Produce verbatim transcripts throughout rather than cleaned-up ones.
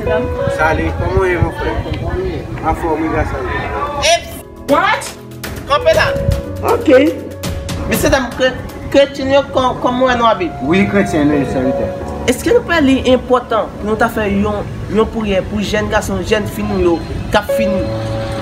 Salut, kòman w ye, mon frè? Anfòm, wi, gras a Dye. What? Kanpe la. Ok. Mesye dam, kre-, kretyen yo, kò-, kòman w wè nou abit? Wi, kretyen nou ye, sèvitè. Èske nou pa li enpòtan pou nou ta fè yon, yon priyè pou jèn gason, jèn fi nou yo k ap fin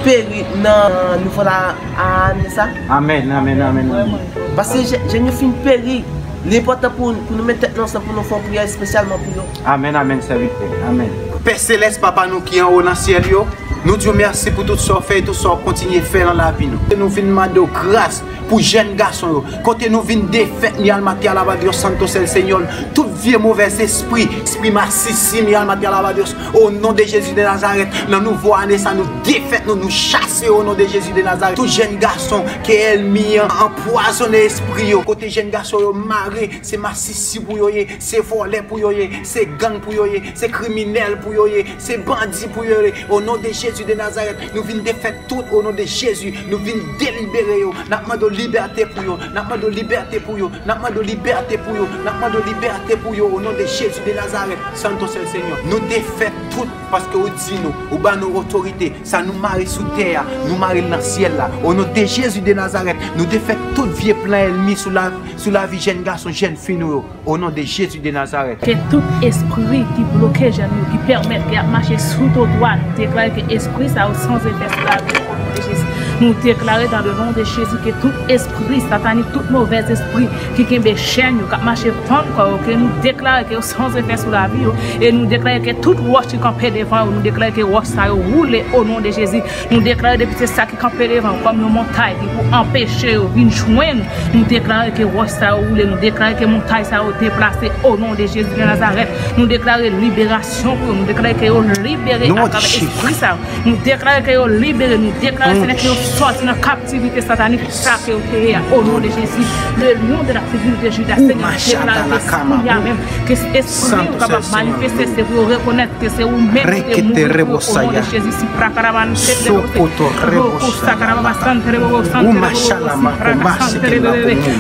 peri nan nivo la a ane sa? Amèn, amèn, amèn, amèn. Paske jè-, jèn yo fin peri. Li enpòtan pou, pou nou met tèt nou ansanm pou nou fè yon priyè espesyalman pou yo. Amèn, amèn, sèvitè. Amèn. Pè Selès, Papa nou ki anwo nan syèl yo, nou di w mèsi pou tout sa w fè e tout sa w ap kontinye fè nan lavi nou. Nou vin mande w gras pou jèn gason yo. Kote nou vin defèt, mi alma te alaba Dios santo sel señor. Tout vye movèz espri, espri masisi, mi alma te alaba Dios. O non de Jezi de Nazarèt, nan nouvo ane sa, nou defèt nou, nou chase o non de Jezi de Nazarèt. Tout jèn gason ke ènmi an anpwazonnen espri yo. Kote jèn gason yo mare, se masisi pou yo ye, se vòlè pou yo ye, se gang pou yo ye, se kriminèl pou yo ye, se bandi pou yo ye. O non de Jezi de Nazarèt, nou vin defèt tout o non de Jezi. Nou vin delibere yo. N ap mande w libète pou yo. N ap mande w libète pou yo. N ap mande w libète pou yo. N ap mande w libète pou yo. O non de Jezi de Nazarèt, Santo Sel Señor. Nou defèt tout paske ou di nou, ou ba nou otorite. Sa nou mare sou tè a, nou mare l nan syèl la. O non de Jezi de Nazarèt, nou defèt tout vye plan ènmi sou la, sou lavi jèn gason, jèn fi nou yo. O non de Jezi de Nazarèt. Ke tout espri ki bloke jèn yo, ki pèmèt ke y ap mache sou twotwa, nou deklare ke espri sa yo san efè sou lavi yo, o non de Jezi. Nou deklare dans le nom de Jésus ke tout espri satanik, tout movèz espri ki kenbe chèn yo, k ap mache fann kò yo, ke nou deklare ke yo san efè sou lavi yo, e nou deklare ke tout wòch ki kanpe devan yo, nou deklare ke wòch sa yo woule, o non de Jezi. Nou deklare depi se sa ki kanpe devan yo kòm yon montay ki pou anpeche yo vin jwenn, nou deklare ke wòch sa yo woule, nou deklare ke montay sa yo deplase o non de Jezi de Nazarèt. Nou deklare liberasyon pou yo, nou deklare ke yo libere atravè espri sa yo. Nou deklare ke yo libere, nou deklare, Senyè, ke yo sòti nan kaptivite satanik sa ke yo te ye a. O non de Jezi, le lion de la tribu de Juda, Senyè, nou deklare ke kounye a menm, ke espri yo kapab manifeste, se pou yo rekonèt ke se ou menm ki te mouri pou yo, o non de Jezi. Si prakaraman,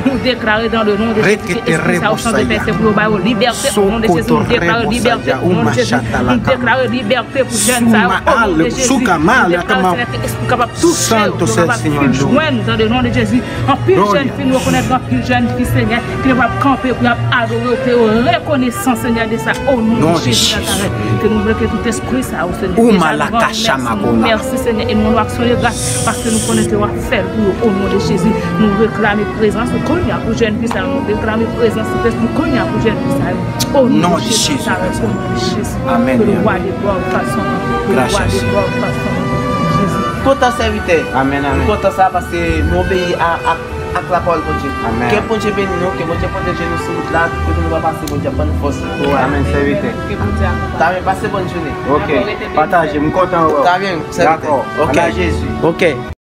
nou deklare dans le nom de Jésus ke espri sa yo san efè, se pou yo ba yo libète o non de Jezi. Nou deklare libète o non de Jezi. Nou deklare libète pou jèn sa yo o non de Jezi. Nou deklare, Senyè, ke espri kapab touche yo, yo kapab fin jwenn dans le nom de Jezi. Anpil jèn fi nou rekonèt gen anpil jèn fi, Senyè, ki kapab kanpe pou y ap adore w, ke yo rekonesan, Senyè, de sa o non de Jezi Nazarèt. Ke nou bloke tout espri sa yo, Senyè. Deja nou ban w mèsi, nou di w mèsi, Senyè, e nou rann w aksyon de gras paske nou konnen ke w ap fè l pou yo o non de Jezi. Nou reklame prezans ou kounye a pou jèn fi sa yo. Nou reklame prezans ou kounye a pou jèn fi sa yo. O non de Jezi Nazarèt, o non de Jezi. Amèn. Ke le roi des rois fasse son œuvre. Ke le roi des rois fasse son œuvre. Jezi. Kontan sèvitè. Amèn, amèn. Kontan sa paske nou obeyi a, a, ak lapawòl Bondye. Amèn. Ke Bondye beni nou, ke Bondye pwoteje nou sou wout la, kote nou va pase, Bondye ap ban nou fòs. Amèn, sèvitè. Ke Bondye akonpaye nou. Ta byen, pase bòn jounen. Ok. Pataje, m kontan wè w. Ta byen, sèvitè. Dakò. Ok. Ala Jezi. Ok.